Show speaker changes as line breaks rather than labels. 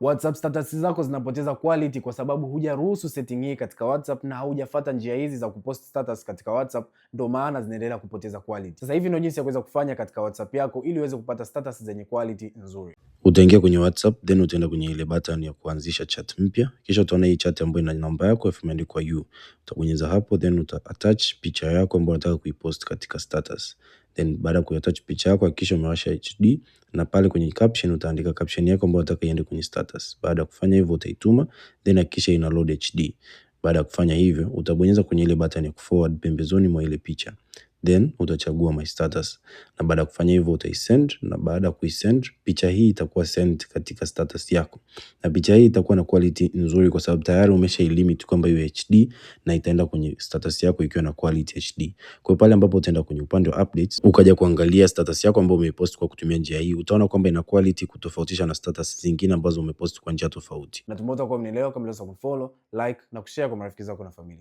WhatsApp status zako zinapoteza quality kwa sababu hujaruhusu setting hii katika WhatsApp na haujafuata njia hizi za kupost status katika WhatsApp, ndio maana zinaendelea kupoteza quality. Sasa hivi ndio jinsi ya kuweza kufanya katika WhatsApp yako ili uweze kupata status zenye quality nzuri.
Utaingia kwenye WhatsApp, then utaenda kwenye ile button ya kuanzisha chat mpya, kisha utaona hii chat ambayo ina namba yako afu imeandikwa U. Utabonyeza hapo, then uta attach picha yako ambayo unataka kuipost katika status. Then baada ya kuattach picha yako, hakikisha umewasha HD na pale kwenye caption utaandika caption yako ambayo unataka iende kwenye status. Baada ya kufanya hivyo, utaituma, then hakikisha ina load HD. Baada ya kufanya hivyo, utabonyeza kwenye ile button ya kuforward pembezoni mwa ile picha, then utachagua my status, na baada ya kufanya hivyo utaisend, na baada ya kuisend picha hii itakuwa sent katika status yako, na picha hii itakuwa na quality nzuri kwa sababu tayari umesha limit kwamba iwe HD na itaenda kwenye status yako ikiwa na quality HD. Kwa hiyo pale ambapo utaenda kwenye upande wa updates ukaja kuangalia status yako ambayo umeipost kwa kutumia njia hii, utaona kwamba ina quality kutofautisha na status zingine ambazo umepost kwa njia tofauti.
Natumai utakuwa umenielewa. Kama unaweza kufollow, like na kushare kwa marafiki zako na familia.